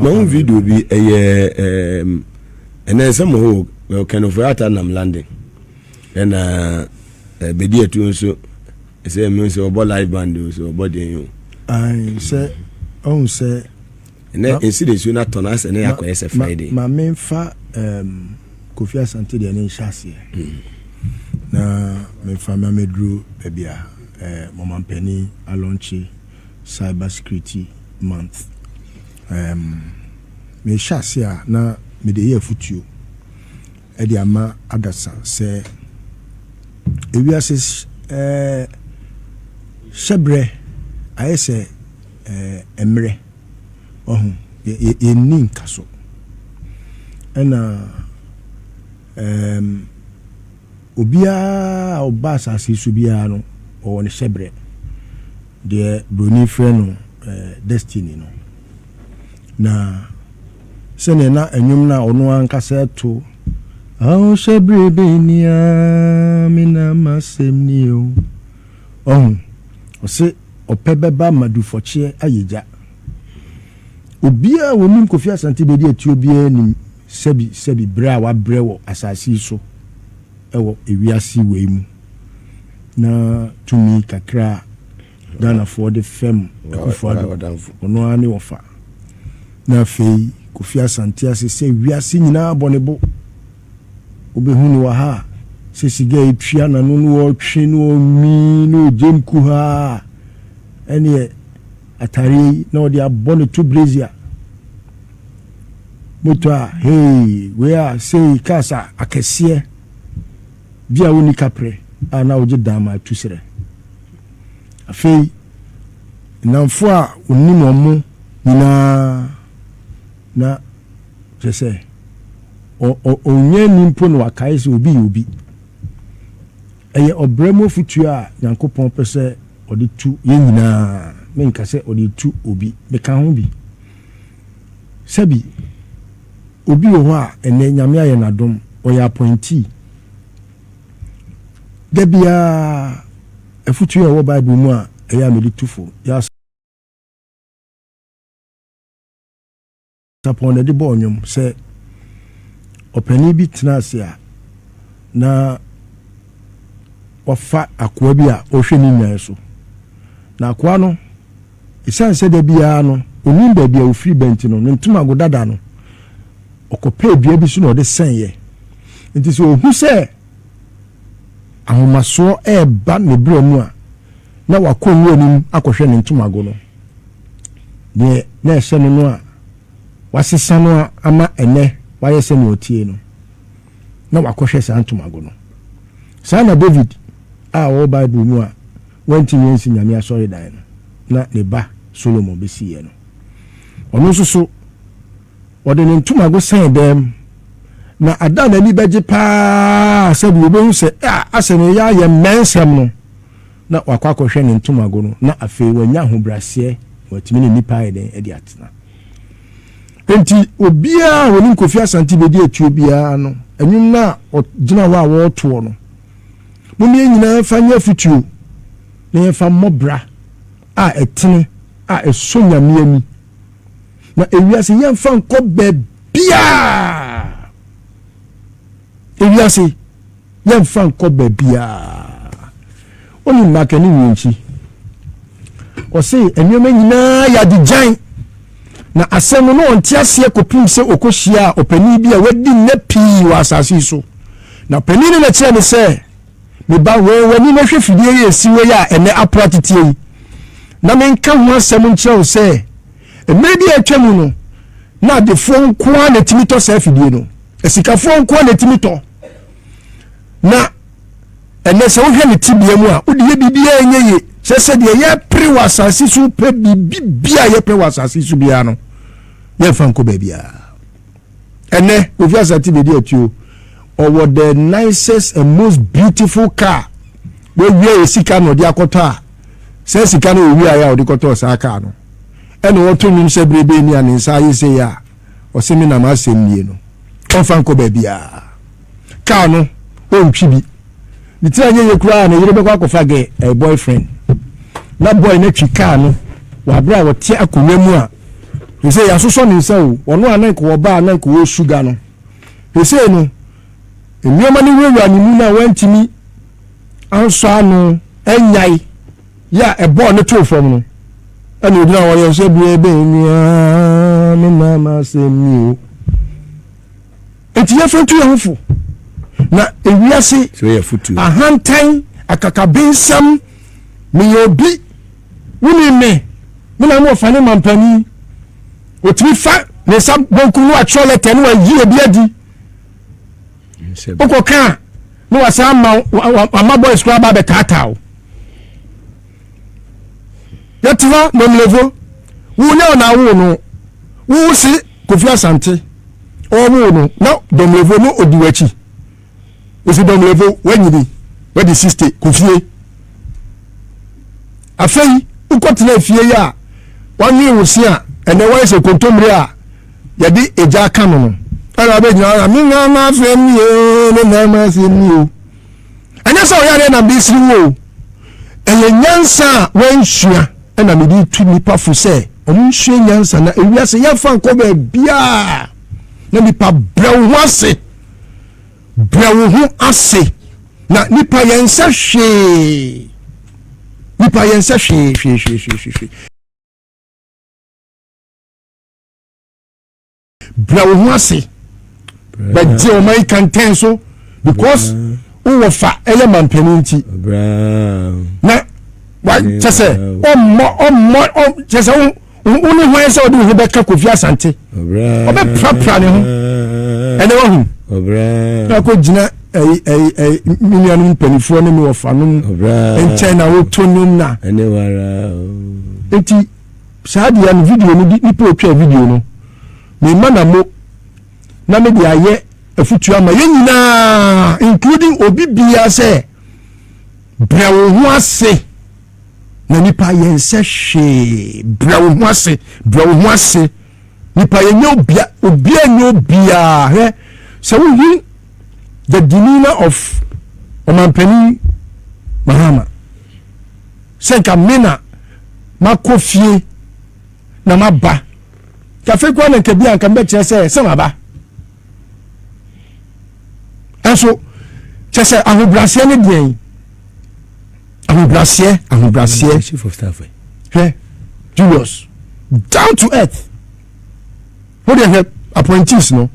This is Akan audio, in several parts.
Mahu video bi ɛyɛ ɛnɛ sɛ mo hɔ kɛnɛfo ata nam London ɛna bɛdi atuo nso sɛ mi sɛ ɔbɔ live band o sɛ ɔbɔ den o. Ayi sɛ ɔhun sɛ. Ɛnɛ nsi de nsuo n'atɔ n'asɛ ne akɔyɛ sɛ Friday. Ma menfa Kofi Asante deɛ ne nhyɛ aseɛ na memfa ma mɛduru baabi a mɔmampanin alɔnkye cyber security month. Mehyɛ ase a na mede yɛ afutuo ɛde ama adasa sɛ ewiase hyɛbrɛ ayɛ sɛ mmerɛ ɔho yɛnni nka so ɛna obiara a ɔba asase so biara no ɔwɔ ne hyɛbrɛ deɛ broni frɛ no destiny no. Na sɛnea na ɛnwom no a ɔno ankasa to ahohyɛbrɛ bɛnia me na masɛm ni o ɔho ɔse ɔpɛ bɛba ma dufɔkyeɛ ayɛ gya. Obiara wɔnim Kofi Asante bɛdi atuo biara nim sɛbi sɛbi berɛ a wabrɛ wɔ asase yi so ɛwɔ ewiase wei mu na tumi kakra a Ghanafoɔ de fɛm Akufo-Addo ɔno ara ne wɔfa na afei Kofi Asante ase sɛ wiase nyinaa bɔ ne bo. Wobɛhu no wɔ ha sɛ siga etua n'ano no wɔtwe no ɔnwi na ɔgye mku ha ɛneɛ atareɛ yi na ɔde abɔ ne to brazier moto a hey wei a sei cars a akɛseɛ bi a wonni kaprɛ a na wogye dan ma atu serɛ. Afei nnamfo a onim ɔmo nyinaa na kyerɛ sɛ ɔnyɛ ni mpo na wakae sɛ obi yɛ obi. Ɛyɛ ɔbrɛ mu afutuo a Nyankopɔn pɛ sɛ ɔde tu yɛn nyinaa. Menka sɛ ɔde tu obi, meka ho bi. Sɛbi obi wɔ hɔ a ɛnɛ Nyame ayɛ n'adom, ɔyɛ appointee. Da biara afutuo a ɛwɔ Bible mu a ɛyɛ a mede tu fo. Yɛ Sapɔn na ɛde bɔɔ nnwom sɛ ɔpanin bi tena ase a na wafa akoa bi a ɔhwɛ ne nnwan so. Na akoa no, ɛsiane sɛ da biara no onim baabi a ofiri ba nti no, ne ntomago dada no, ɔkɔpɛɛ dua bi so na ɔde sɛneeɛ. Nti sɛ ohu sɛ ahomasoɔ ɛreba ne berɛ mu a, na wakɔ nwura no mu akɔhwɛ ne ntomago no. Deɛ na ɛhyɛ no no a wasesa no ama ɛnɛ wayɛ sɛnea ɔtie no, na wakɔhwɛ saa ntomago no. Saa na David a ɔwɔ Bible mu a wantumi ansi Nyame asɔredan no, na ne ba Solomon bɛsiiɛ no. Ɔno nso so, ɔde ne ntomago sɛn dɛm, na ada n'ani bɛgye paa sɛdeɛ obɛhu sɛ asɛ ne yɛ ayɛ mmɛnsɛm no, na wakɔ akɔhwɛ ne ntomago no, na afei wanya ahobrɛaseɛ na watumi ne nnipa ayɛ dɛn de atena. Enti obiara a wɔnim Kofi Asante bɛdi atuo biara no, ɛnwom no a ɔgyina hɔ a wɔretoɔ no, mo yɛn nyinaa mfa nyɛ afutuo na yɛmfa mmɔ bra a ɛtene a ɛsɔ Nyame ani. Na ewiase yɛmfa nkɔ baabiara. Ewiase yɛmfa nkɔ baabiara. Onim Makani Winkyi. Ɔse nneɛma nyinaa yɛ adegyan. Na asɛm no ɔnte aseɛ kɔpem sɛ ɔkɔhyia a ɔpanin bi a wadi nna pii wɔ asase yi so. Na panin no na kyerɛ ne sɛ, me ba, wɛn w'ani na hwɛ fidie yi esi hɔ yi a ɛnɛ apra teteɛ yi. Na menka ho asɛm nkyerɛ wo sɛ, mmerɛ bi a atwa mu no, na adefoɔ nko ara na ɛtumi tɔ saa afidie no. Asikafoɔ nko ara na ɛtumi tɔ. Na ɛnɛ sɛ wohwɛ ne tebea mu a, wode yɛ biribiara ɛnyɛ yie. Kyerɛ sɛ deɛ yɛpere wɔ asase so pɛ biribi bia yɛpɛ wɔ asase so biara no, yɛmfa nkɔ baabiara. Ɛnɛ Kofi Asante bɛdi atuo ɔwɔ the nicest and most beautiful car wawia yɛ sika na ɔde akɔtɔ a saa sika no ɔwia yɛ a ɔde kɔtɔɔ saa car no ɛna ɔto nnwom sɛ berɛ bɛni a ne nsa ayɛ sei a ɔse me nam asɛm nie no ɔmfa nkɔ baabiara car no ɔntwi bi ne tiri anyɛ yie koraa ne yere bɛkɔ akɔfa gɛ eh, boyfriend na boy no atwi kaa no wɔ abere a wɔte akonnwa mu a sɛ yɛasosɔ ne nsa o ɔno a na nka wɔba a na nka wɔresu ga no sɛ no nneɛma no wurawura ne mu no a wantumi ansɔ ano anyae yɛ a ɛbɔɔ ne too fam no ɛna ogyina hɔ yɛ sɛ bia bɛn nua me nam asɛm ni o. Enti yɛmfa ntu yɛn ho fo. Na ewiase ahantan, akakabensɛm, meyɛ obi, wonim me, me na mo ɔfa ne mampanin. Otumi fa ne nsa bonkum no atwerɛ lɛtɛ no wayi obi adi. Wokɔ ka a na wasan ama ama boys koraa ba abɛtaataa wo. Yɛte hɔ mɔmlevo, wo nyɛ ɔna awo no, wo se Kofi Asante. Ɔwoo no na Domlevo no odi w'akyi. Osi Domlevo wanyini wadi 60 kɔ fie. Afei wokɔtena fie yi a wanwene wo se a ɛnɛ wayɛ sɛ kontommire a yɛde egya aka no no. Ɛna wabɛgyina hɔ na me nwa m'asɛm ni o ne nwa m'asɛm ni o. Ɛnyɛ sɛ ɔyɛ adeɛ na mede siri wo o. Ɛyɛ nyansa a wansua ɛna mede tu nnipa fo sɛ wɔn nsua nyansa na ewiase yɛmfa nkɔ baabiara na nipa brɛ wo ho ase brɛ wo ho ase na nipa yɛn nsa hwee nipa yɛn nsa hwee hwee hwee hwee hwee. Brɛ wo ho ase bɛgye ɔman yi kɛntɛn so because wowɔ fa ɛyɛ mampanin nti na kyɛ sɛ ɔmmɔ ɔmmɔ kyɛ sɛ wo ne hwan sɛ ɔde wo ho bɛka Kofi Asante ɔbɛprapra ne ho ɛnɛ wahu na akɔgyina ɛyi ɛyi ɛyi me nuanom mpanimfoɔ ne me wɔfanom nkyɛn na woto nnwom na nti Saa deɛ no video no nipa otwa video no mema na mo na me de ayɛ afutuo ama yɛn nyinaa including obi biara sɛ brɛ wo ho ase na nipa yɛn sɛ hwee brɛ wo ho ase brɛ wo ho ase nipa yɛn nyɛ obia obia nyɛ obia hwɛ sɛ wohu the demeanor of ɔmampanin Mahama sɛ nka me na makɔ fie na maba kafe koraa na nka bi a nka mebɛkyerɛ sɛ sɛ maba ɛnso kyɛ sɛ ahobrɛaseɛ ne deɛn ahobrɛaseɛ ahobrɛaseɛ hwɛ Julius down to earth wo deɛ hwɛ appointees no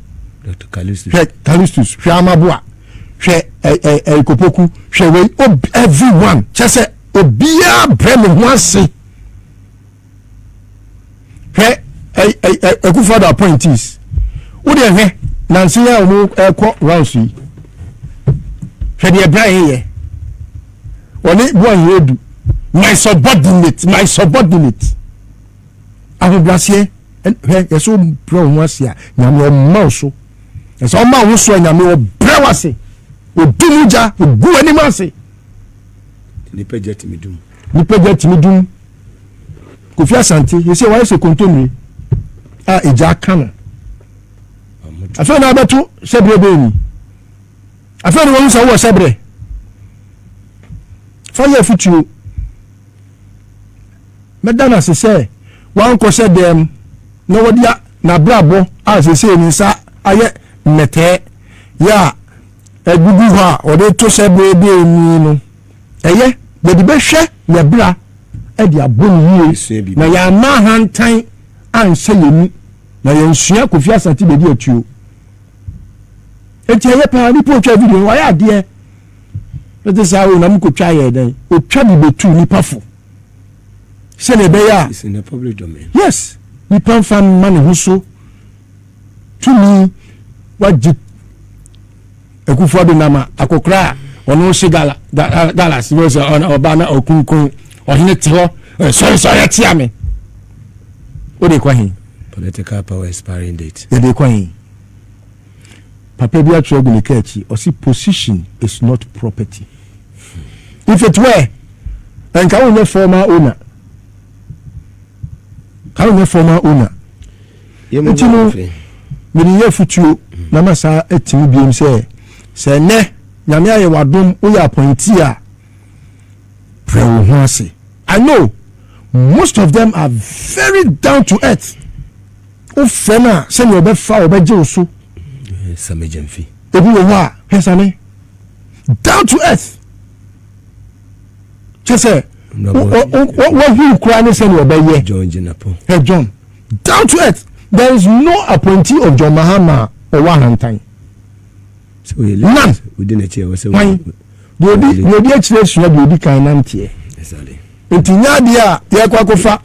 hwɛ Callistus hwɛ Amaboa hwɛ ɛ ɛ Kopoku hwɛ wei everyone kyɛ sɛ obiara brɛ ne ho ase hwɛ ɛ ɛ ɛ Akufo-Addo appointees wo deɛ hwɛ nansi yɛ a wɔn ɛkɔ rounds yi hwɛ deɛ Brian yɛ wɔne Boahen Edu my subordinate my subordinate ahobrɛaseɛ. Hwɛ, yɛsɛ wobrɛ wo ho ase a, Nyame ɔmma wo so. Ɛsɛ ɔma wo so a, Nyame ɔbrɛ wo ase. Ɔdu mu gya, ɔgu w'anim ase. Nipa gya tumi dum. Nipa gya tumi dum. Kofi Asante, yɛsɛ wayɛ sɛ kontomire a egya aka no. Afei na abɛto hyɛbrɛ bɛn ni. Afei na wɔn sɛ wowɔ hyɛbrɛ. Fa yɛ afutuo. Mɛda no ase sɛ wankɔhyɛ dɛm na wɔde n'abrabɔ a seesei ne nsa ayɛ mmɛtɛɛ yɛ a agugu hɔ a ɔde to hyɛ bere bere mu yi no. Ɛyɛ, yɛde bɛhwɛ yɛn bra de abɔ no yie na yɛamma ahantan anhyɛ yɛn mu na yɛansua Kofi Asante baabi atuo. Enti ɛyɛ paa nipa otwa video no wayɛ adeɛ. Ɛte saa o na mokɔtwa yɛ dɛn? Otwa de bɛtu nipa fo. Sɛdeɛ ɛbɛyɛ a. It's in the public domain. Yes, nipa nfa mma ne ho so tumi wagye Akufo Addo nam a akɔkora a ɔno hye gala galas bɛ sɛ ɔba na ɔkunkun ɔhene te hɔ sɔre sɔre atia me o de kɔ he. Political power expiring date. Yɛde kɔ he. Papa bi atwerɛ agu ne kaa akyi ɔsi position is not property. If it were, nka wonyɛ former owner. Ka wonyɛ former owner. Nti no, mede yɛ afutuo na ma saa atumi biom sɛ sɛ nnɛ Nyame ayɛ w'adom woyɛ appointee a brɛ wo ho ase. I know most of them are very down to earth. Wofrɛ no a sɛnea ɔbɛfa ɔbɛgye wo so. Same Gyamfi. Ebi wɔ hɔ a hwɛ Same down to earth. Kyɛ sɛ wahuru koraa ne sɛnea ɔbɛyɛ. John Gyinapo. Hwɛ John down to earth. There is no appointee of John Mahama a ɔwɔ ahantan. None. Hwan? Deɛ odi deɛ odi akyire asua deɛ odi kan nanteɛ. Nti nyɛ adeɛ a yɛkɔ akɔfa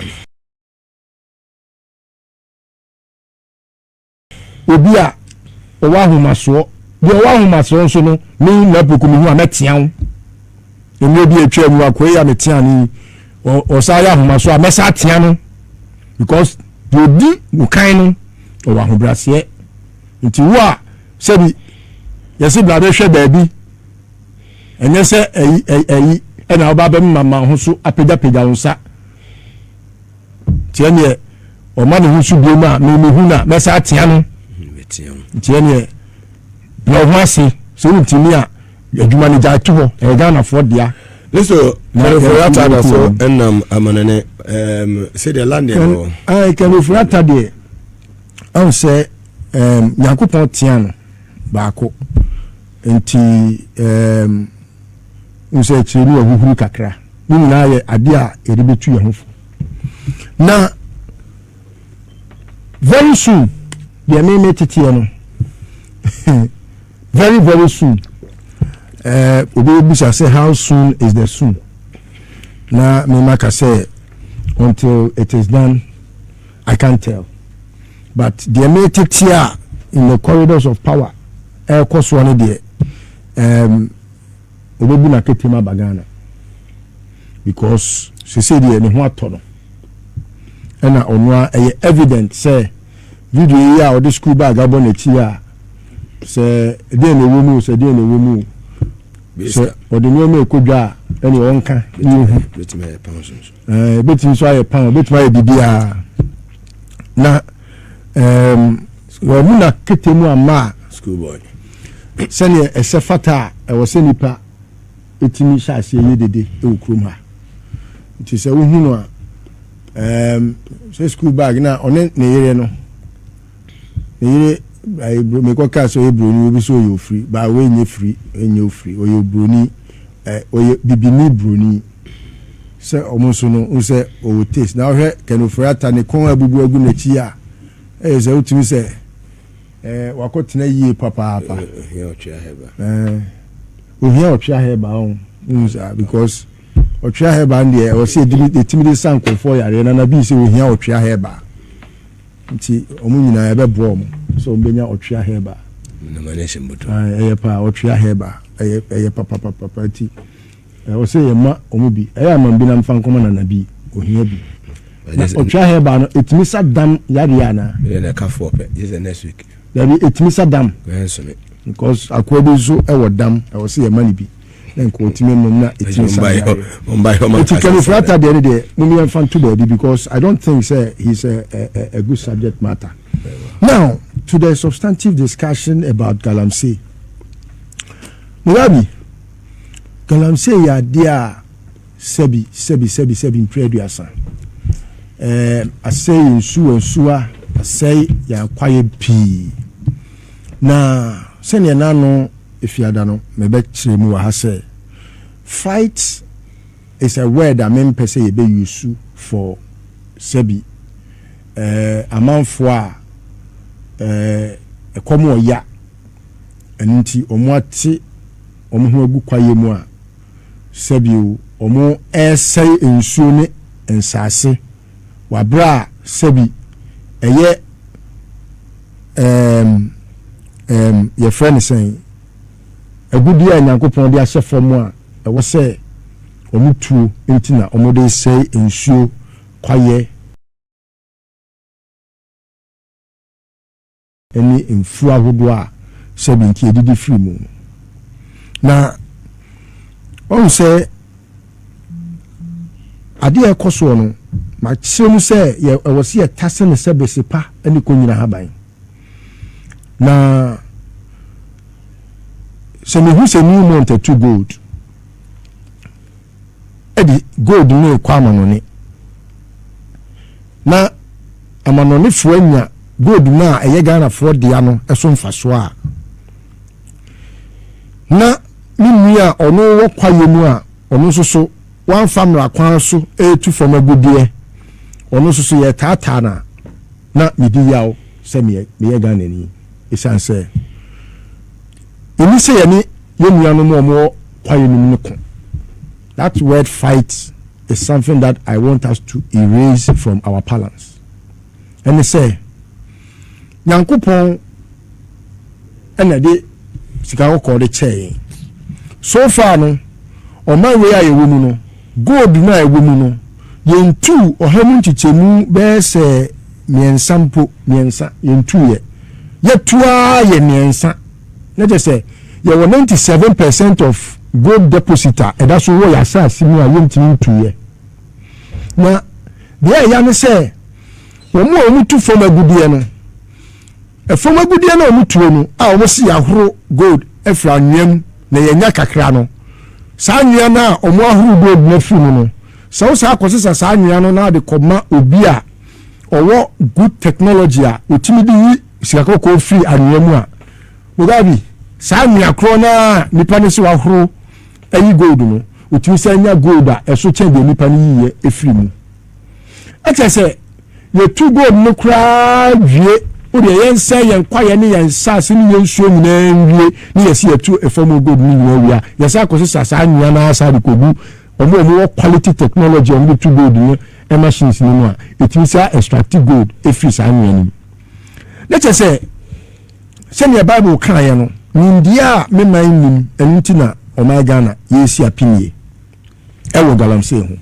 obi a ɔwɔ ahomasoɔ. Deɛ ɔwɔ ahomasoɔ nso no, me Napoku mehu a mɛtea wo. Mmerɛ bi atwa mu akoa yi a metea no yi, ɔsan yɛ ahomasoɔ a mɛsa atea no because deɛ odi wo kan no ɔwɔ ahobrɛaseɛ. Nti wo a sɛbi yɛsi bra bɛhwɛ baabi ɛnyɛ sɛ ɛyi ɛyi ɛna ɔba bɛmma ma ho so apagyapagya wo nsa nti ɛneɛ ɔma ne ho so bio mu a memehu na mɛsa atea no nti ɛneɛ brɛ ho ase sɛ wontumi a adwuma no gyae to hɔ ɛyɛ Ghanafoɔ dea. Listo Ken Ofori-Atta da so nam amanane sɛdeɛ landeɛ no wɔ. Ken Ofori-Atta deɛ ahu sɛ Nyankopɔn tea no baako nti wohu sɛ akyire no wahuhuru kakra. Ne nyinaa yɛ adeɛ a yɛde bɛtu yɛn ho fo. Na very soon deɛ me me teteɛ no very very soon eh, obi bɛbisa sɛ how soon is the soon na me maka sɛ until it is done I can't tell but deɛ me teteɛ a in the corridors of power ɛrekɔ soɔ no deɛ um, ɔbɛbu n'akatam aba Ghana because sese deɛ ne ho atɔ no ɛna ɔno a ɛyɛ evident sɛ video yi a ɔde school bag abɔ n'akyi a sɛ deɛ na ɛwɔ mu sɛ deɛ na ɛwɔ mu sɛ ɔde nneɛma ɛkɔ dwa a ɛne ɔnka ne ehu ɛɛ ebetumi nso ayɛ pan ebetumi ayɛ biribiara na ɛɛm wɔn mu na kete mu ama a sɛdeɛ ɛsɛ fata a ɛwɔ sɛ nipa etumi hyɛ aseɛ yɛ dede wɔ kurom ha nti sɛ wohu no a ɛɛm sɛ school bag na ɔne ne yere no ne yere ayi mekɔ kaa sɛ ɔyɛ broni obi sɛ ɔyɛ ofiri baa wei nyɛ firi ɛnyɛ ofiri ɔyɛ broni ɛ ɔyɛ bibini broni sɛ ɔmo nso no n sɛ ɔwɔ taste na ɔhwɛ Ken Ofori-Atta ne kɔn abubu agu n'akyi a ɛyɛ sɛ wotumi sɛ ɛɛ wakɔtena yie papaapa ɛɛ ohia ɔtwea hɛba ɔn n saa because ɔtwea hɛba no deɛ ɛwɔ sɛ yɛtumi de sa nkurɔfoɔ yareɛ na na bi sɛ ohia ɔtwea hɛba nti ɔmo nyinaa ɛbɛboa ɔmo sɛ ɔmo bɛnya ɔtwea hɛba ɛyɛ paa ɔtwea hɛba ɛyɛ ɛyɛ papapapa nti ɛwɔ sɛ yɛ ma ɔmo bi ɛyɛ ama bi na nfa nkɔmɔ nana bi ohia bi na ɔtwea hɛba no etumi sa dam yareɛ anaa. ɛyɛ na ɛka foɔ pɛ gye sɛ next week. Dabi etumi sa dam. Because akoa bi nso ɛwɔ dam ɛwɔ sɛ yɛ ma ne bi na nka otumi nom na etumi sa yareɛ. Eti Ken Ofori-Atta deɛ ne deɛ mo mi yɛn fa nto baabi because I don't think say he's a, a, a good subject matter. Now to the substantive discussion about galamsey. Mugabe, galamsey yɛ adeɛ a sɛbi sɛbi sɛbi sɛbi mpere aduasa ɛɛ asɛe yɛn nsuwa nsuwa asɛe yɛn akwaeɛ pii na sɛnea n'ano efiada no mɛbɛkyerɛ mu wɔ ha sɛ fight is a word a mempɛ sɛ yɛbɛ use for sɛbi ɛɛ amanfoɔ a ɛɛ ɛkɔm ɔya ɛno nti wɔn ate wɔn ho agu kwaeɛ mu a sɛbi wɔn ɛresɛe nsuo ne nsaase wɔ aberɛ a sɛbi ɛyɛ ɛɛm ɛɛm yɛfrɛ no sɛn agudeɛ a Nyankopɔn de ahyɛ fam a ɛwɔ sɛ wɔn tuo nti na wɔde resɛe nsuo, kwaeɛ. Ne mfuo ahodoɔ a sɛbi nti yɛdidi firi mu no. Na wahu sɛ adeɛ a ɛkɔ soɔ no, makyerɛ mu sɛ yɛ ɛwɔ sɛ yɛtase no sɛ bese pa ne kɔnyina haban. Na sɛ mehu sɛ Newmont atu gold de gold no rekɔ amanɔne na amanɔnefoɔ anya gold no a ɛyɛ Ghanafoɔ dea no so mfasoɔ a, na me nua a ɔno wɔ kwaeɛ mu a ɔno nso so wamfa mmara kwan so retu fam agudeɛ, ɔno nso so yɛretaataa no a, na medi yaw sɛ meyɛ Ghanani ɛsiane sɛ ɛni sɛ yɛne yɛn nuanom a wɔwɔ kwaeɛ no mu no ko. That word fight is something that I want us to erase from our parlance. Ɛne sɛ, Nyankopɔn ɛna ɛde sika kɔkɔɔ de kyɛɛ yɛn. So far no, ɔman wei a yɛwɔ mu no, gold no a ɛwɔ mu no, yɛntuu ɔha mu nkyekyɛmu bɛyɛ sɛ mmiɛnsa mpo, mmiɛnsa, yɛntuiɛ. Yɛtu ara yɛ mmiɛnsa. Na kyerɛ sɛ yɛwɔ 97 percent of gold deposit a ɛda so wɔ yɛn asase mu a yɛntumi ntuiɛ. Na deɛ ɛya ne sɛ wɔn a wɔtu fam agudeɛ no, fam agudeɛ no a wɔtuo no a wɔsi yɛahoro gold afiri anwea mu na yɛnya kakra no, saa anwea no a wɔahoro gold no afiri mu no, sɛ wo saa kɔsesa saa anwea no na ade kɔma obi a ɔwɔ good technology a ɔtumi de yi sika kɔkɔɔ firi anwea mu a, Mugabe, saa anwea korɔ no a nipa no sɛ wahoro ayi gold no, ɔtumi san nya gold a ɛso kyɛn deɛ nipa no yiiɛ ɛfiri mu. Ɛkyɛ sɛ yɛtu gold no koraa wie, wodeɛ yɛnsɛ yɛn kwaeɛ ne yɛn nsaase ne yɛn nsuo nyinaa nwie ne yɛsi yɛtu ɛfam gold no nyinaa wie a, yɛsan akɔsesa saa anwea no ara saa de kɔgu wɔn a wɔwɔ quality technology a wɔde tu gold no machines no mu a, ɛtumi saa extract gold ɛfiri saa anwea no mu. Na kyerɛ sɛ, sɛnea Bible kaeɛ no, nimdeɛ a me man nnim, ɛno nti na ɔman Ghana yɛresi apinie ɛwɔ galamsey ho.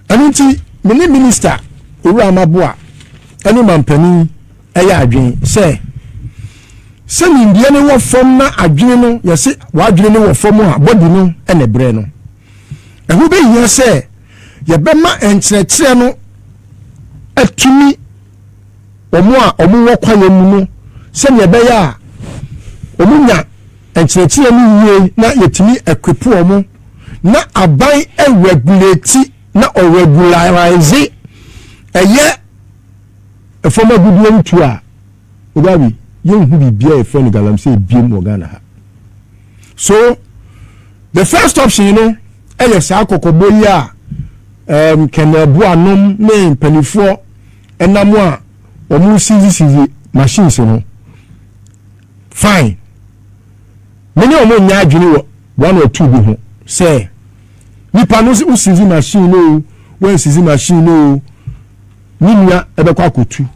Ɛno nti, me ne minista Owura Amaboa ɛne mampanin ɛyɛ adwene sɛ, sɛ nimdeɛ no wɔ fam na adwene no, yɛse w'adwene no wɔ fam a, body no ɛna ɛbrɛ no. Ɛho bɛhia sɛ yɛbɛma nkyerɛkyerɛ no atumi wɔn a wɔwɔ kwaeɛ mu no sɛdeɛ ɛbɛyɛ a wɔnya nkyerɛkyerɛ no yie na yɛtumi equip wɔn na aban regulate na ɔregularise ɛyɛ fam agudeɛ ntu a ogabi yɛnhu biribiara yɛfrɛ no galamsey biem wɔ Ghana ha. So the first option no ɛyɛ saa kɔkɔbɔ yi a kɛnɛboanom ne mpanimfoɔ ɛnam a wɔn sizisizi machines no. Fine, me ne wɔn nyɛ adwene wɔ one or two bi ho sɛ nipa no wo machine no o, wɔn sizi machine no o, ne nua ɛbɛkɔ akɔtu.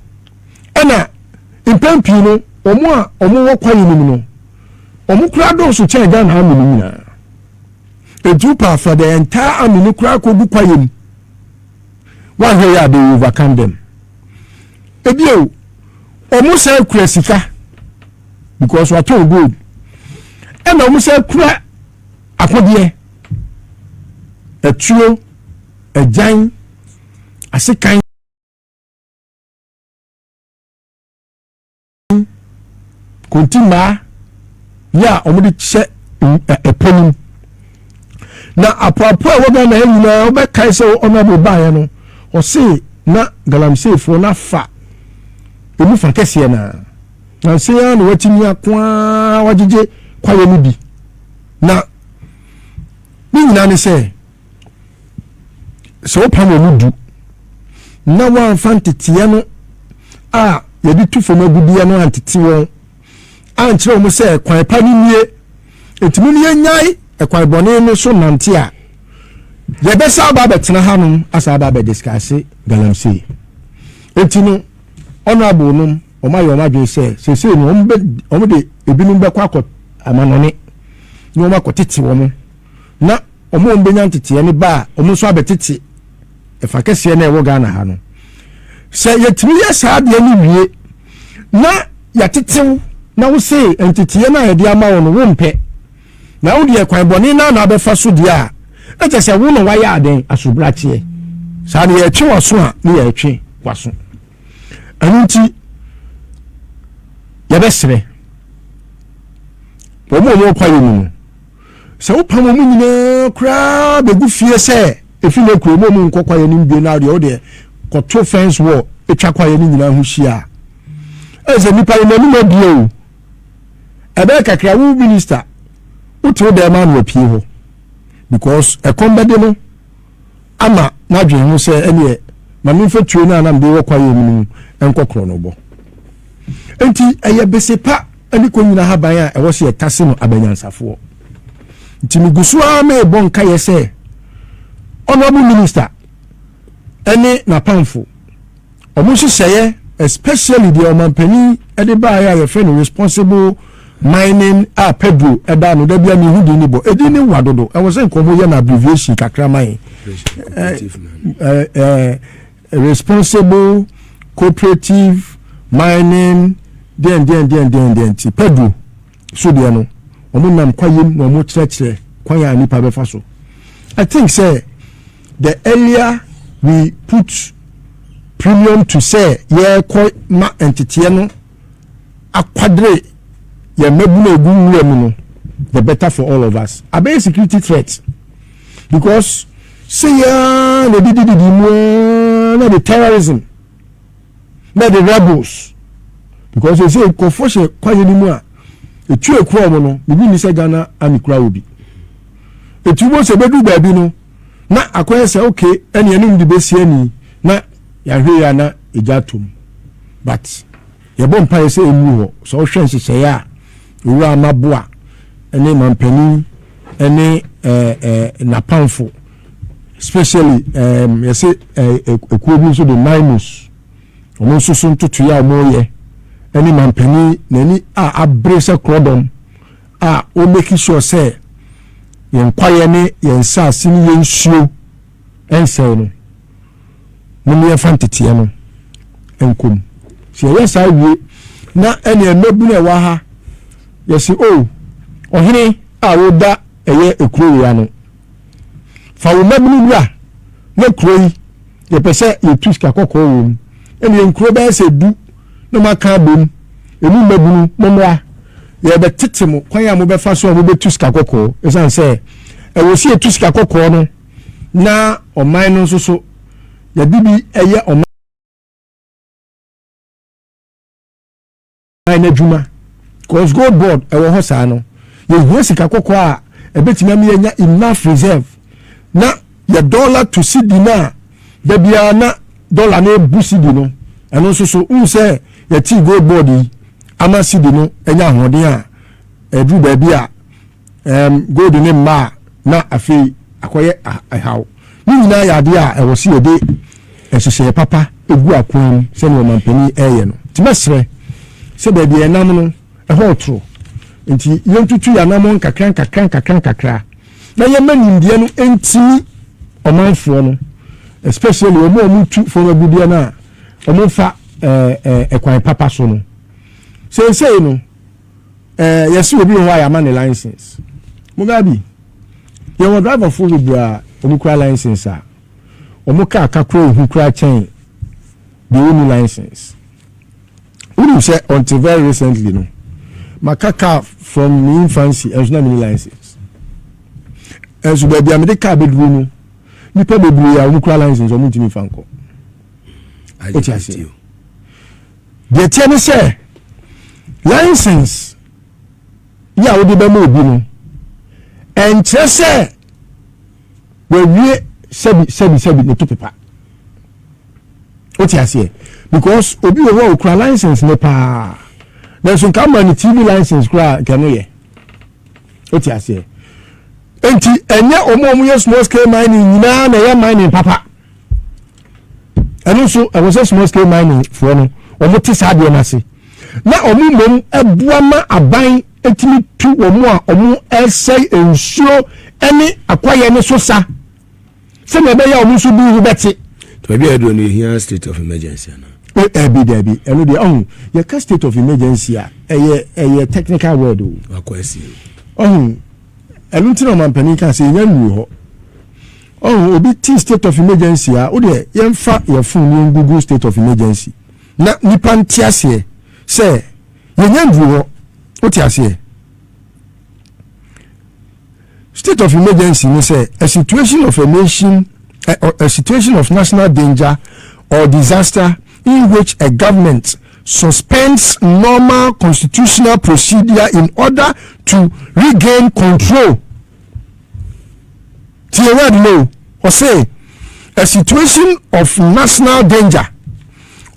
Ɛna mpɛn pii no wɔn a wɔn wɔ kwaeɛ no mu no, wɔn kura dɔɔso kyɛn Ghana army no nyinaa. Etu pa afa the entire army no kura akɔgu kwaeɛ mu, wɔahwɛ yɛ a they will overcome them. Ebio wɔn san kura sika because wɔatɔn gold, ɛna wɔn san kura akodeɛ, ɛtuo, ɛgyan, asekan, kontimmaa yɛ a wɔde kyɛ ɛpɔ no mu. Na apoapo a ɛwɔ Ghana ha nyinaa, wobɛkae sɛ ɔnabo baeɛ no, ɔse na galamseyfoɔ no afa emu fa kɛseɛ naa nansa yi ara na watumi ako ara wagyegye kwaeɛ no bi. Na ne nyinaa ne sɛ, sɛ wopam wɔn du na woamfa nteteɛ no a yɛde tu fam agudeɛ no antete wɔn ankyerɛ wɔn sɛ kwan pa no nie, nti mo yɛnyae ɛkwan bɔne no so nante a, Yɛbɛsa aba abɛtena hanom asa aba abɛdiscuss galamsey. Eti no, honourable nom wɔn ayɛ wɔn adwene sɛ seesei no wɔn de ebinom bɛkɔ akɔ amanɔne na wɔn akɔtete wɔn, na wɔn a wɔn bɛnya nteteɛ ne ba a wɔn nso abɛtete ɛfa kɛseɛ na ɛwɔ Ghana ha no. Sɛ yɛtumi yɛ saa adeɛ no wie na yɛatetew na wose nteteɛ no a yɛde ama wo no wompɛ, na wo deɛ kwan bɔne na na abɛfa so deɛ a, ɛkyɛ sɛ wo na wayɛ aden asobrakyeɛ saa no, yɛtwe w'aso a ne yɛtwe w'aso. Ɛno nti yɛbɛsrɛ wɔn a wɔn kwaeɛ mu no sɛ wopam wɔn nyinaa koraa bɛgu fie sɛ efi ne kuro mu, wɔn nkɔ kwaeɛ no mu bio, na deɛ wodeɛ kɔto fence wall atwa kwaeɛ no nyinaa ho hyia a, ɛsɛ nipa yi n'anim abie o. Ɛbɛyɛ kakra, wo minister wote wo dɛm ano apue hɔ because ɛkɔm bɛde no ama n'adwene ho sɛ ɛneɛ maame nfa tuo no a nam de wɔ kwaeɛ mu no nkɔ korɔ no bɔ. Nti ɛyɛ bese pa ne kɔ nyina haban a ɛwɔ sɛ yɛtase no abɛnyansafoɔ. Nti megu so ara merebɔ nkayɛ sɛ honourable minister ɛne n'apamfo ɔmo nhyehyɛeɛ, especially deɛ ɔmampanin ɛde baeɛ a yɛfrɛ no responsible mining a Pedro ɛda no da bi a mehu din ne bɔ ɛdin ne wa dodo, ɛwɔ sɛ nkɔmɔ yɛ no abbreviation kakra ma yɛn, responsible cooperative mining deɛn deɛn deɛn deɛn deɛn. Nti Pedro so deɛ no, wɔn nam kwayem na wɔn kyerɛkyerɛ kwan a nipa bɛfa so. I think sɛ the earlier we put premium to sɛ yɛrekɔ ma nteteɛ no akwadere yɛn mmabunu egu nwura mu no, the better for all of us. Abɛyɛ security threat because sɛ yaa na edidididi mu na de terrorism na de rebels, because ese nkɔfo hyɛ kwaeɛ no mu a etu ekura wɔn no, bibi ni sɛ Ghana Army kura wɔ bi etu bɔ sɛ ebedu baabi no na akɔyɛ sɛ okay, ɛne ɛnum de besi ani na yɛahwɛ yɛ na egya atom. But yɛbɔ mpaeɛ sɛ emu hɔ sɛ ɔhwɛ nhyehyɛeɛ a Owura Amaboa ɛne mampanin ɛne ɛɛ ɛɛ n'apamfo, especially yɛsɛ ekuo bi nso de NAIMOS, wɔn nso so ntotoeɛ a wɔreyɛ, ɛne mampanin n'ani a abere sɛ korɔdɔm a wɔn sure sɛ yɛn kwaeɛ ne yɛn nsaase ne yɛn nsuo ɛnsɛe no, mo ne yɛfa nteteɛ no nkom. Sɛ yɛyɛ saa wie na ɛne mmabunu a ɛwɔ ha yɛsi o, ɔhene a woda ɛyɛ ekuro wei ano, fa wo mmabunu bra na kuro yi yɛpɛ sɛ yɛtu sika kɔkɔɔ wɔ mu. Ɛne yɛn kuro bɛyɛ sɛ 10 na mo aka abom, emu mmabunu mo mmra, yɛbɛtete mo kwan a mobɛfa so a mobɛtu sika kɔkɔɔ, ɛsiane sɛ ɛwɔ si yɛtu sika kɔkɔɔ no na ɔman no nso so yɛde bi ɛyɛ ɔman n'adwuma, cause Gold Board ɛwɔ hɔ saa no, yɛhia sika kɔkɔɔ a ɛbɛtumi ama yɛnya enough reserve na yɛ dollar to cedi no a da biara na dollar no ebu cedi no. Ɛno nso so n sɛ yɛte Gold Board yi ama cedi no anya ahoɔden a ɛduru baabi a gold ne mma a na afei akɔyɛ ɛhaw ne nyinaa yɛ adeɛ a ɛwɔ si yɛde nhyehyɛeɛ papa egu akwan mu sɛnea ɔmampanin ɛreyɛ no. Nti mɛsrɛ sɛ baabi a ɛnam no ɛhɔ ɔtoro, nti yɛntutu yɛn anam nkakra nkakra nkakra nkakra na yɛma nimdeɛ no ntimi ɔmanfoɔ no, especially wɔn a wɔtu fam agudeɛ no a wɔmfa ɛkwan papa so no. Seesei no yɛsi obi wɔ hɔ a yɛama ne license. Mugabe, yɛwɔ driverfoɔ bebree a wɔn kura license a wɔn kaa kakra ehu kura kyɛn deɛ wɔn license. Wonim sɛ until very recently no, maka car from me infancy, ɛnso na me license, ɛnso baabi a mede car bɛduru no, nipa bebree a wɔn kura license wɔn ntumi nfa nkɔ. O ti ase? Deɛ teɛ ne sɛ license yi a wode bɛma obi no ɛnkyerɛ sɛ wawie sɛbi sɛbi sɛbi ne to pepa. O ti aseɛ? Because obi wɔ hɔ a okura license ne paa, nanso nka ama ne TV license koraa nka no yɛ. O ti aseɛ? Nti ɛnyɛ wɔn a wɔyɛ small scale mining nyinaa na ɛyɛ mining papa. Ɛno nso ɛwɔ sɛ small scale mining foɔ no wɔn te saa adeɛ no ase na wɔn mmom ɛboa ma aban etumi tu wɔn a wɔn ɛsɛe nsuo ɛne akɔyɛ no so sa, sɛnea ɛbɛyɛ a wɔn nso bi ho bɛte. Baabi a yɛduro no, yɛhia state of emergency ana? Ɛbi dɛbi, ɛno deɛ ɔhun yɛka state of emergency a, ɛyɛ technical word o. Wakɔ asi. Ɔhun ɛno nti na ɔmampanin ka sɛ yɛnya nnuru hɔ. Ɔhun obi ti state of emergency a, o deɛ yɛmfa yɛ phone yɛn Google state of emergency na nipa nte aseɛ sɛ yɛnya nnuru hɔ. O te aseɛ, state of emergency ni sɛ a situation of a nation, a situation of national danger or disaster in which a government suspends normal constitutional procedure in order to regain control. Tie word no, ɔsɛ a situation of national danger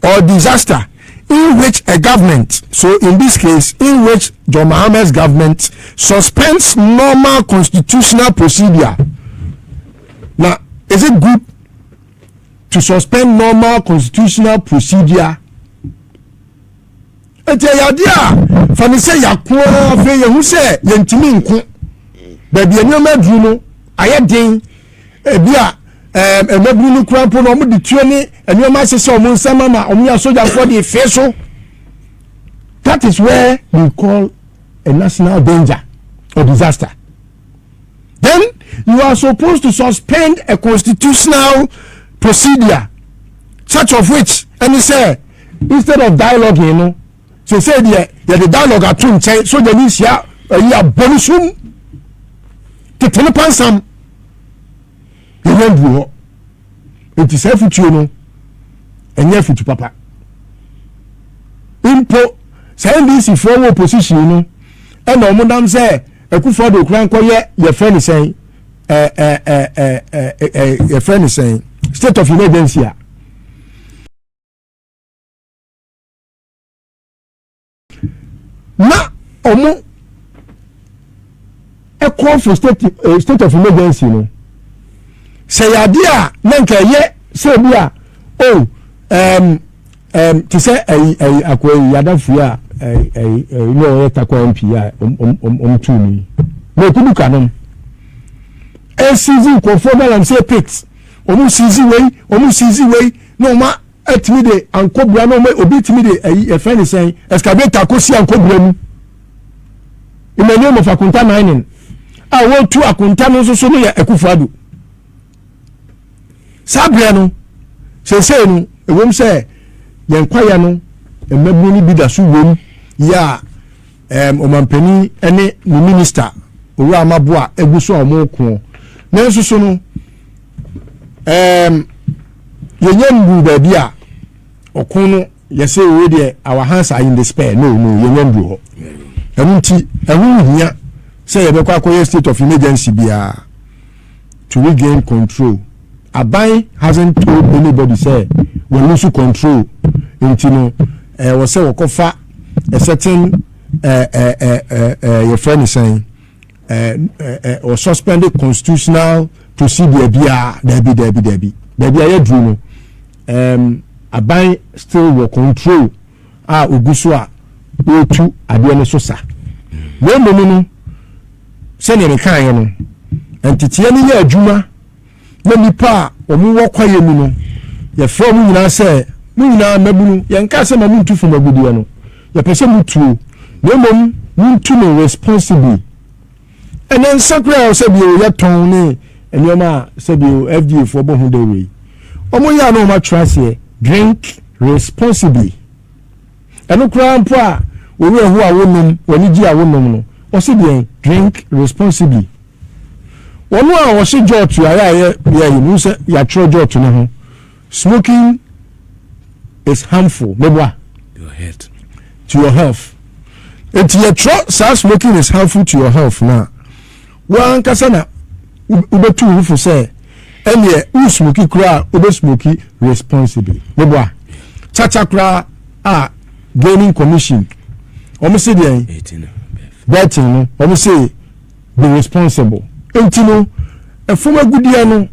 or disaster in which a government, so in this case in which John Mahama's government suspends normal constitutional procedure. Now, is it good to suspend normal constitutional procedure? Eti ɛyɛ adeɛ a fani sɛ yako afei yɛhu sɛ yɛntumi nko baabi a nneɛma aduru no ayɛ den. Ebi a mmabunu no kura mpo na wɔn de tuo ne nneɛma ahyehyɛ wɔn nsam ama wɔn yɛ asogyafoɔ de efe so. That is where we call a national danger or disaster. Then you are supposed to suspend a constitutional procedure, such of which ɛne sɛ instead of dialoguing no, sese deɛ yɛde dialogue ato nkyɛn, soja ni hyia ɛyi abɔ ne sum tete ne pansam. Yɛnyɛ nduru hɔ, nti saa afutuo no ɛnyɛ afutu papa mpo. Saa NDC foɔ wɔ opposition no ɛna wɔn nam sɛ Akufo Addo kura nkɔyɛ yɛfrɛ ne sɛn ɛɛ ɛɛ ɛɛ ɛɛ yɛfrɛ ne sɛn state of emergency a na wɔn ɛkɔ for state of emergency no. Sɛ yɛ adeɛ a na nka ɛyɛ sɛ ebi a o te sɛ ɛyi akɔ ɛyi yadafu a ɛyi ne ɔyɛ Tarkwa MP a ɔm tu mi na ekudu kanom ɛseize nkurɔfoɔ galamsey pit, ɔmo seize wei, ɔmo seize wei, na ɔmo ɛtumi de ankɔbura na ɔmo obi tumi de ɛyi ɛfɛn ne sɛn excavator akɔsi ankɔbura mu in the name of Akonta Mining a wɔretu akonta no nso so no yɛ Akufo Addo. Saa berɛ no, seesei no ɛwom sɛ yɛn kwaeɛ no mmabunu no bi da so wom yɛ a ɔmampanin ne ne minister Owura Amaboa egu so a wɔn ko, nanso so no yɛnyɛ nduru baabi a ɔko no yɛsɛ owe deɛ our hands are in despair. No, yɛnyɛ nduru hɔ. Ɛno nti ɛho nhia sɛ yɛbɛkɔ akɔyɛ state of emergency biara to regain control. Aban hasn't told anybody sɛ wɔn lose control, nti no ɛwɔ sɛ wɔkɔfa a certain ɛɛ ɛɛ ɛɛ yɛfrɛ ne sɛn ɛɛ ɛɛ or suspended constitutional procedure biara. Dabi, dabi, dabi. Baabi a yɛduru no, aban still wɔ control a ogu so a wɔretu adeɛ no so sa. Na mmom no, sɛdeɛ mekaeɛ no, nteteɛ no yɛ adwuma na nipa a wɔn wɔ kwaeɛ mu no, yɛfrɛ wɔn nyinaa sɛ mo nyinaa mmabunu, yɛnka sɛ ma montu fam agudeɛ no, yɛpɛ sɛ motuo, na mmom montu no responsibly. Ɛnɛ nsa koraa sɛbio yɛtɔn ne nneɛma a sɛbio FDA foɔ bɔ ho dawuro yi, wɔn yɛ a na wɔn atwerɛ aseɛ "drink responsibly". Ɛno koraa mpo a owurɛ ho a wonom wɔn gye a wonom no, wɔsi deɛ drink responsibly. Wɔn a wɔhyɛ jɔɔto a yɛ yɛ yi mu sɛ yɛatwerɛ jɔɔto no ho "smoking is harmful", meboa? Your head. To your health. Eti yɛtwerɛ saa "smoking is harmful to your health" na wɔn ankasa na wobɛtu wo fo sɛ ɛneɛ wo smoke koraa, wobɛ smoke responsibly, meboa? Kyakya koraa a Gaming Commission wɔn si deɛ 18. Betting no, wɔn si be responsible. Nti no, ɛfam agudeɛ no,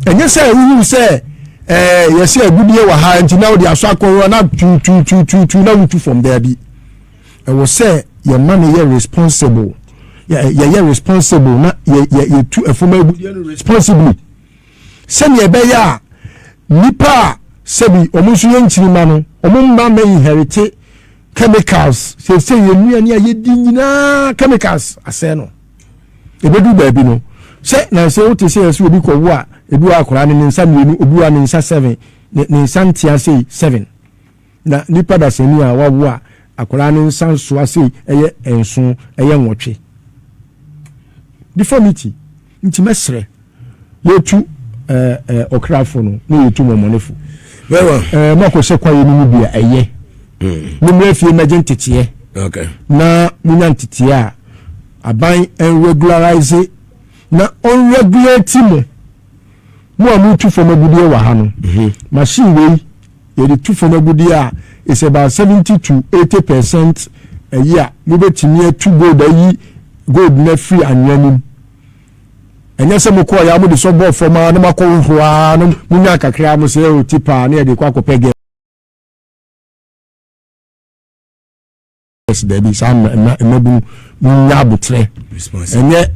ɛnyɛ sɛ wohu sɛ ɛɛ yɛsɛ agudeɛ wɔ ha nti na wode asɔ akɔrɔ na tututututu na wotu fam. Daabi, ɛwɔ sɛ yɛma no yɛ responsible, yɛyɛ responsible na yɛ yɛ yɛtu ɛfam agudeɛ no responsibly, sɛnea ɛbɛyɛ a nipa a sɛbi wɔn nso yɛ nkyirima no, wɔn mma mɛ inherit chemicals. Sɛ yɛn nnuane a yɛdi nyinaa, chemicals asɛe no. Ebedu baabi no, sɛ nansi wote sɛ yɛsɛ obi kɔ wo a, ebi wɔ akwaraa ne nsa mmienu, obi wɔ ne nsa seven, ne nsa ntea sei seven. Na nipa dasani a wawo a, akwaraa ne nsa nsoa sei ɛyɛ nson, ɛyɛ nwɔtwe, deformity. Nti mɛsrɛ, yɛtu ɛɛ ɛɛ ɔkrafo no na yɛtu mɔmɔnefo mo akɔhyɛ kwaeɛ no mu bi a, ɛyɛ mo mmerɛ fie mɛgye nteteɛ na monya nteteɛ a, aban nregularize na ɔnregulate mo. Mo a motu fam agudeɛ wɔ ha no, machine wei yɛde tu fam agudeɛ a, it's about 70 to 80%. Ɛyi a mobɛtumi atu gold, ayi gold no afiri anwea no mu. Ɛnyɛ sɛ mokɔɔ yɛ a, mode sɔ bɔɔ fam a na moakɔ hohoro a, na monya kakra mo sɛ o tipa ne yɛde kɔ akɔpɛ gas. Daabi, saa mmabunu, monya abotrɛ. Ɛnyɛ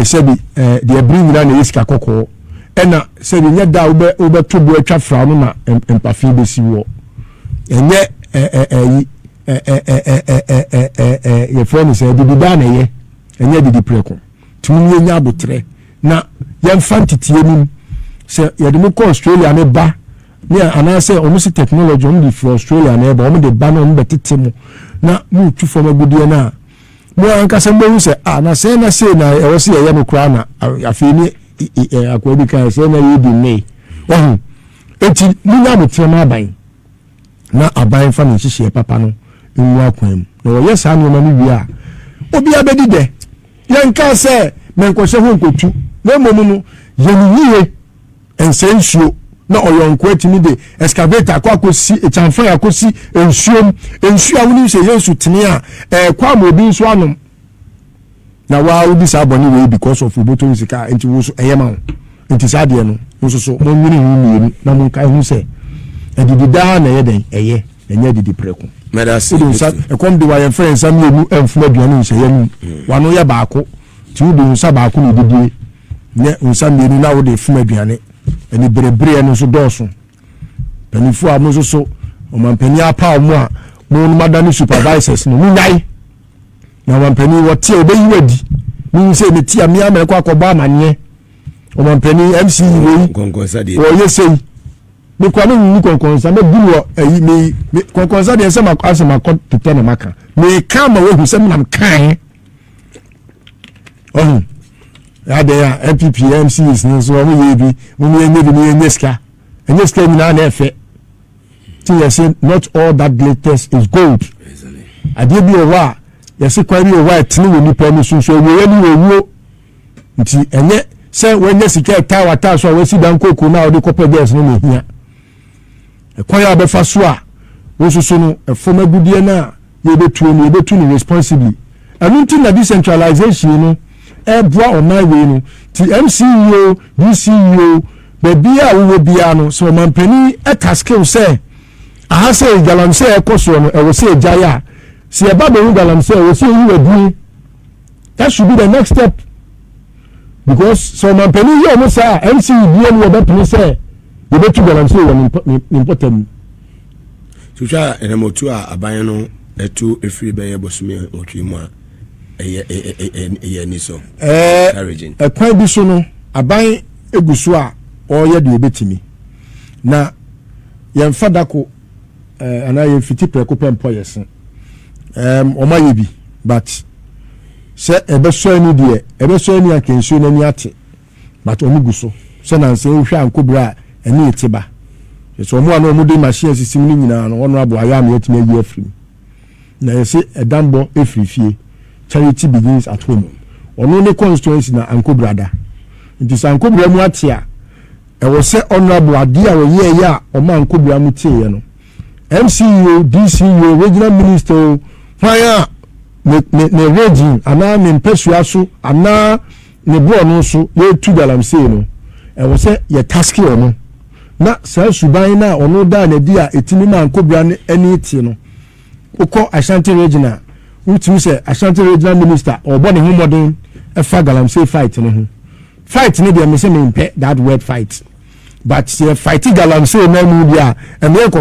sɛbi deɛ bere nyinaa na ɛyɛ sika kɔkɔɔ, ɛna sɛbi nyɛ da a wobɛto bo atwa fra no na mpafe bɛsi wɔ. Ɛnyɛ ɛyi yɛfrɛ no sɛ didi daa na ɛyɛ, ɛnyɛ didi prɛko. Nti mo yɛnya abotrɛ na yɛmfa nteteɛ nim sɛ yɛde mo kɔ Australia ne ba ne, anaasɛ ɔmo si technology ɔmo de firi Australia na ɛba, ɔmo de ba na ɔmo bɛtete mo na mo tu fam agudeɛ no a, mo ankasa mo ehu sɛ a na sɛ na sei na ɛwɔ sɛ yɛyɛ no koraa. Na afei ne akɔa bi kan sɛ na yɛdi nne ɔho. Eti mo nya abotrɛ ma aban na aban fa ne nhyehyɛeɛ papa no ngu akwan mu, na wɔyɛ saa nneɛma no wie a, obiara bɛdi dɛ. Yɛnka sɛ mɛnkɔhyɛ ho nkotu, na mmom no yɛn yie nsɛ nsuo na ɔyɔnko atumi de excavator akɔ akɔsi kyamfan akɔsi nsuom, nsuo a wonim sɛ yɛ nsu tene a ɛɛkɔ ama obi nso anom, na waa wodi saa bɔne wei because of obotom sika. Nti wo so ɛyɛ ma wo. Nti saa deɛ no nso so, monwene ho mmienu na monka ho sɛ adidi daa na ɛyɛ dɛn, ɛyɛ ɛnyɛ adidi prɛko. Wode nsa ɛkɔm de wa, yɛmfrɛ nsa mmienu ɛmfom aduane nhyɛeɛ no, wano yɛ baako. Nti wode nsa baako na ɛdidie, nyɛ nsa mmienu na wode fom aduane. Ɛne berebereɛ no nso dɔɔso. Mpanimfoɔ a mo nso so ɔmampanin apa mo a mo no mada ne supervisors no, monyae na ɔmampanin wɔte a ɔbɛyi wadi mehu sɛ meti a mea mɛkɔ akɔbɔ amanneɛ ɔmampanin MCE wei wɔyɛ sei. Mekura me nwu kɔnkɔnsa mɛbu no wɔ ayi me kɔnkɔnsa deɛ sɛ asɛ makɔ tetɛ na maka meka ma wahu sɛ menam kae ɔho adɛn a NPP MCEs no nso ɔmo yɛ bi. Mo yɛnyɛ bi ne yɛnyɛ sika, ɛnyɛ sika nyinaa na ɛfɛ ti. Yɛsɛ not all that glitters is gold. Adeɛ bi wɔ hɔ a yɛsɛ kwan bi wɔ hɔ a ɛtene wɔ nipa no so nso awieɛ no wɔ wuo. Nti ɛnyɛ sɛ wɔnyɛ sika ɛtaa wataa so a wɔasi dan koko na wɔde kɔpɛ girls no na ehia. Ɛkwan a wɔbɛfa so a wɔsoso no ɛfam agudeɛ no a yɛbɛtuo no, yɛbɛtu no responsibly. Ɛno nti na decentralization no ɛboa ɔman wei no. Ti MCE o, DCE o, baabi a wowɔ biara no, sɛ ɔmampanin ɛka skill sɛ aha sɛ galamsey ɛkɔ soɔ no, ɛwɔ sɛ ɛgyae a, sɛ yɛba bɛhu galamsey, ɛwɔ sɛ ɛyi wadie. That should be the next step, because sɛ ɔmampanin yɛ ɔmo saa a, MCE bia mu wɔbɛpene sɛ yɛbɛtu galamsey wɔ ne mpɔtam mu. Tuhwɛ a, ɛnɛmɔtu a aban no ɛtu efiri bɛyɛ bosome 8 mu a, ɛyɛ ani so. Ɛkwan bi so no, aban egu so a ɔreyɛ deɛ obetumi na yɛnfa dako anaa yɛnfiti prɛko pɛ mpɔ yɛ se wɔn ayɛ bi, but sɛ ɛbɛsɔ ani deɛ, ɛbɛsɔ ani anka nsuo n'ani ate, but wɔn gu so sɛ nansa ehwɛ ankobere a ɛne ete ba sɛ wɔn a na wɔn de machine asisi mu no nyinaa no, wɔn abo ayɛ ama yɛtumi ayi afiri mu. Na yɛsɛ ɛdanbɔ efiri fie, charity begins at home. Ɔno ne constituency na ankobra da, nti sɛ ankobra mu ate a, ɛwɔ sɛ honourable adeɛ a ɔyɛɛyɛ a ɔma ankobra mu teeɛ no, MCE o, DCE o, regional minister o, hwan a ne ne ne region anaa ne mpɛsua so anaa. ne borɔ no so yɛtu galamsey no, ɛwɔ sɛ yɛ task ɔno na saa suban no a ɔno daa n'adi a ɛtumi ma Ankobra no ani te no. Wokɔ Ashanti Region a, wotumi sɛ Ashanti Regional Minister ɔbɔ ne ho mmɔden ɛfa galamsey fight no ho. Fight no deɛ, me sɛ mempɛ that word "fight", but sɛ fight galamsey na mu deɛ a, ɛmɛ yɛ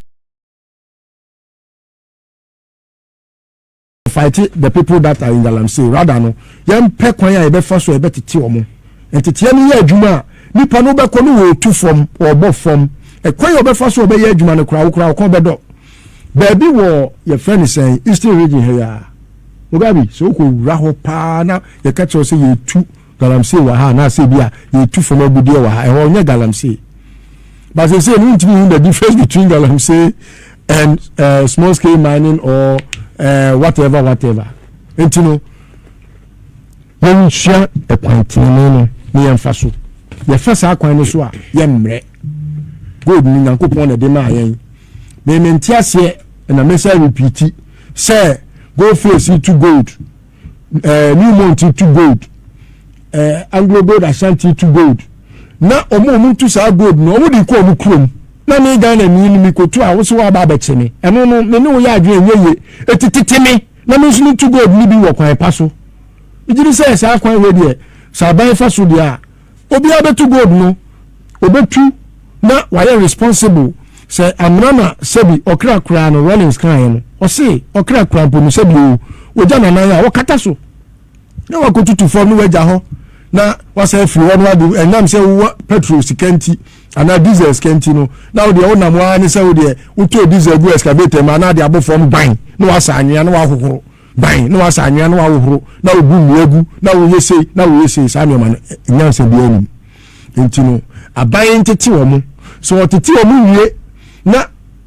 fight the people that are in galamsey. Rather no, yɛmpɛ kwan a yɛbɛfa so a yɛbɛtete wɔn. Nteteɛ no yɛ adwuma a, nipa no bɛkɔ no, wɔɔtu fam, wɔɔbɔ fam. Ɛkwan a wɔbɛfa so a wɔbɛyɛ adwuma no koraa, wokora wɔkɔn bɛdɔ baabi wɔ yɛfrɛ no sɛn, Eastern Region ha yi a, Mugabe, sɛ wokɔ wura hɔ paa na yɛka kyerɛ sɛ yɛtu galamsey wɔ ha anaasɛ bi a yɛtu fam agudeɛ wɔ ha, ɛhɔ nyɛ galamsey. But sɛ no, ntumi hu the difference between galamsey and small scale mining or whatever whatever. Nti no, yɛnsua ɛkwan tenene no ne yɛmfa so. Yɛfa saa kwan no so a, yɛmmerɛ. Gold no, Nyankopɔn na ɛde maa yɛn. Mɛmɛnti aseɛ ɛna mɛsa repeat sɛ Gold Fields tu gold, Newmont tu gold, Anglo Gold Ashanti tu gold, na ɔmo a ɔmo tu saa gold no, ɔmo de kɔ ɔmo kurom, na me Ghana ni no mi kotu a, wosi wa aba abɛkye me. Ɛno no, me ne wo yɛ adwene nyɛ yie. Eti tete me na me nso mi tu gold ni bi wɔ kwan pa so. Egyiri sɛ saa kwan wei deɛ, sɛ aban fa so deɛ a, obiara bɛtu gold no, obetu na wayɛ responsible sɛ amena na sɛbi ɔkra koraa no. Rollins kan yɛ no, ɔse ɔkra koraa mpo no, sɛbi o, ogya nanan a wɔkata so na wakɔtutu fam no, wagya hɔ na wasa afiri hɔ no ade. Ɛnam sɛ wowɔ petrol sika nti anaa diesel sika nti no, na wodeɛ wonam waa ne sɛ wodeɛ wotɔ diesel gu excavator mu anaa de abɔ fam ban na wasa anwea na wahohoro ban na wasa anwea na wahohoro na wobu nnua gu na woyɛ sei na woyɛ sei. Saa nneɛma no, nyansa bi anim. Nti no, aban ntete wɔn so. Wɔtete wɔn wie na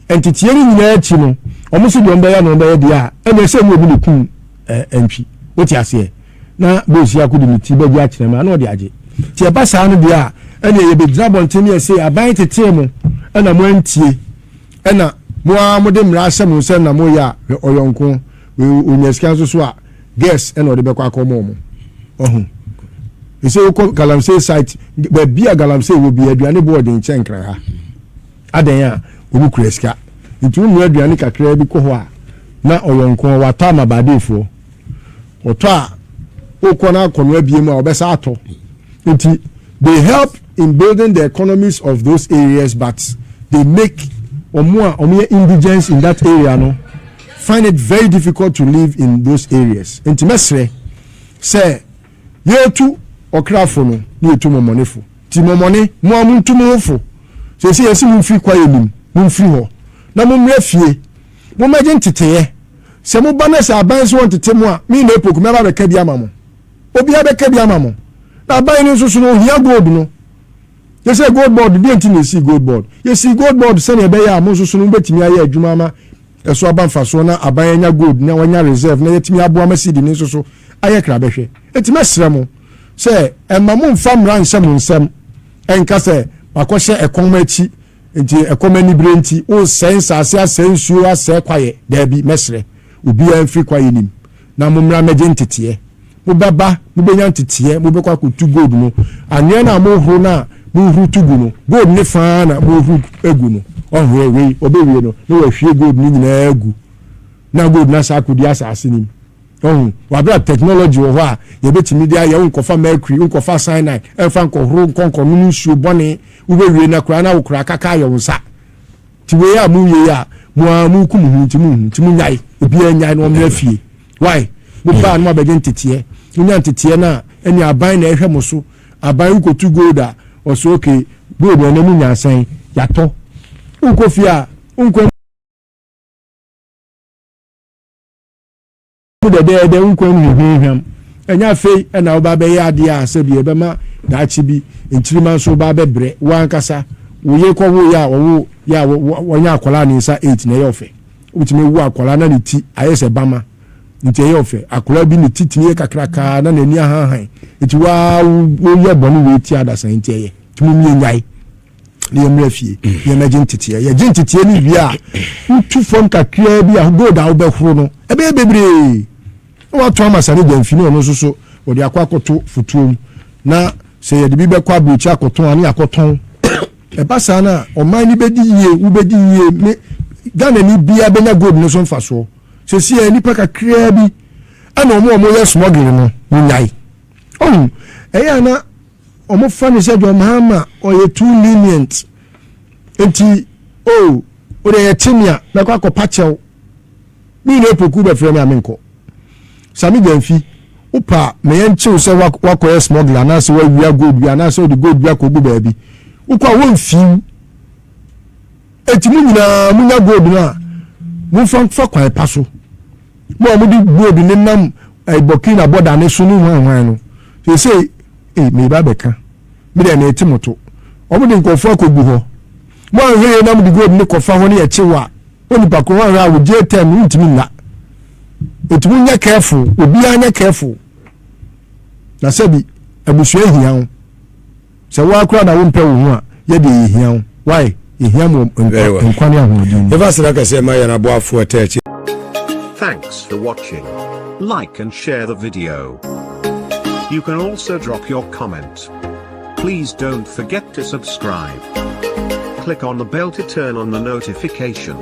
nteteɛ no nyinaa akyi no, wɔn nso deɛ wɔn bɛyɛ na wɔn bɛyɛ deɛ a, ɛna ɛsɛ mu obi ne kum ntwi wote aseɛ na bɛsi akɔ de ne ti bɛgye akyerɛ mu a na ɔde agye. Nti ɛba saa no deɛ a, ɛna yɛbɛgyina abɔnten ne yɛsɛ aban tetee mo ɛna mo antie, ɛna mo ara mo de mmara ahyɛ mo nsɛm na mo yɛ a, ɔyɔnko onya sika nso so a, gas ɛna ɔde bɛkɔ akɔmɔ ɔmo. Ɔho ɛsɛ wokɔ galamsey site, baabi a galamsey wɔ bi, aduane bɔ ɔden nkyɛn Nkran ha. Adan a wɔn kura sika nti wɔn nua aduane kakra bi kɔ hɔ a, na ɔyɔnko watɔ ama baadeefoɔ. Ɔtɔ a, wokɔ na akɔnɔ abie mu a, ɔbɛsa atɔ. Nti they help in building the economies of those areas, but they make wɔn a wɔn yɛ indigents in that area no find it very difficult to live in those areas. Nti mɛsrɛ sɛ yɛtu ɔkrafo no ne yɛtu mɔmɔnefo. Ti mɔmɔne mo a, montu mo ho fo. Sɛsɛ yɛsi mo mfiri kwaeɛ nim, mo mfiri hɔ na mo mmerɛ fie, mo mmɛgye nteteyɛ. Sɛ mo ba na sɛ aban so wɔn tete mo a, mi na epoku mɛba bɛka bi ama mo, obiara bɛka bi ama mo. Na aban no nso so no, ohia gold no. Yɛsɛ Gold Board deɛ, nti na esi Gold Board. Yɛsi Gold Board sɛnea ɛbɛyɛ a mo nso so no mobɛtumi ayɛ adwuma ama ɛso aba mfasoɔ na aban anya gold na wanya reserve na yɛtumi aboa ma cedi ne nso so ayɛ krabɛhwɛ. Eti mɛsrɛ mo sɛ ɛma mo nfa mmara nhyɛ mo nsɛm, ɛnka sɛ wakɔhyɛ ɛkɔm akyi nti ɛkɔm anibere nti wosɛe nsase, asɛe nsuo, asɛe kwaeɛ. Daabi, mɛsrɛ obiara mfiri kwaeɛ nim na mo mmra mɛgye nteteɛ. Mobɛba, mobɛnya nteteɛ, mobɛkɔ akɔtu gold no. Anwea no a mohoro no a mohuru tu gu no, gold ne faa na mohuru agu no. Ɔhwɛ wei, ɔbɛwie no na wahwie gold no nyinaa agu na gold no asa akɔdi asase no mu. Ɔhu wabra, technology wɔ hɔ a yɛbɛtumi de ayɛ. Wonkɔfa mercury, wonkɔfa cyanide, ɛmfa nkɔhoro nkɔnkɔnom nsuo bɔne. Wobɛwie na koraa na wokora kaka ayɛ wo nsa. Nti wei a mowie yi a, mo a mokum ho nti mohu. Nti monyae, obiara nyae na ɔmmra fie. Why mobaa no, mabɛgye nteteɛ. Monya nteteɛ no a, ɛne aban na ɛhwɛ mo so. Aban, wokɔtu gold a, ɔsɛ okay, gold ɛnɛ mu nyansan yɛatɔ, wokɔ fie a, wonkɔ mu dɛdɛɛdɛ, wonkɔ mu hwehwehwam. Ɛnyɛ afei ɛna woba bɛyɛ adeɛ a sɛbi ɛbɛma daakye bi nkyirima nso woba bɛbrɛ. Wo ankasa wo yere kɔ wo yɛ a, ɔwo yɛ a, wɔnyɛ akwadaa ne nsa 8 na ɛyɛ ɔfɛ. Wotumi wu akwadaa na ne ti ayɛ sɛ bama nti ɛyɛ ɔfɛ. Akwadaa bi ne ti tumi yɛ kakrakaa na n'ani ahanhan. Nti waa, woyɛ bɔne wei ti adasan nti ɛyɛ tumi mie nyae na yɛmmerɛ fie na yɛmɛgye nteteɛ. Yɛgye nteteɛ no wie a, wotu fam kakraa bi a, gold a wobɛhoro no ɛbɛyɛ bebree na wato ama sane gyamfi ne ɔno nso so wɔde akɔ akɔto fotuo mu. Na sɛ yɛde bi bɛkɔ aburokyi akɔtɔn a, ne yɛakɔtɔn. Ɛba saa no a, ɔman no bɛdi yie, wobɛdi yie, me Ghanani biara bɛnya gold no so mfasoɔ. Seesei a nnipa kakraa bi ɛna wɔn a wɔyɛ smuggling no, wɔnyae. Ɔhu, ɛyɛ a na wɔfa no sɛ John Mahama ɔyɛ too lenient. Nti, oh, wode yɛkye me a, mɛkɔ akɔpa kyɛw. Me nyina Opoku bɛfrɛ me a menkɔ. Sami Gyamfi, wopɛ a ma yɛnkye wo sɛ woakɔyɛ smuggler anaasɛ woawia gold bi anaasɛ wode gold bi akɔgu baabi. Wokɔ a wɔmfiw. Enti mo nyinaa monya gold no a, momfa mfa kwan pa so. Mo a mode gold no nam eh, Burkina bɔda ne so ne hwanhwan no, seesei, eh, meba abɛka. Me deɛ mete mo to. Wɔn de nkurɔfoɔ akɔgu hɔ. Mo anhwɛ yie na mode gold no kɔfa hɔ ne yɛkye wo a, onipa koro wanhwɛ a wo jail term no wontumi nna. Enti monyɛ careful, obiara nyɛ careful. Na sɛbi abusua hia wo. Sɛ wo ara koraa na wompɛ wo ho a, yɛ deɛ yɛhia wo. Why? Yɛhia mo nkwa, nkwa ne ahoɔden mu. Yɛfa aseda kɛseɛ ma yɛn aboafoɔ ɛtɛ akyi. Thanks for watching. Like and share the video. You can also drop your comment. Please don't forget to subscribe. Click on the bell to turn on the notification.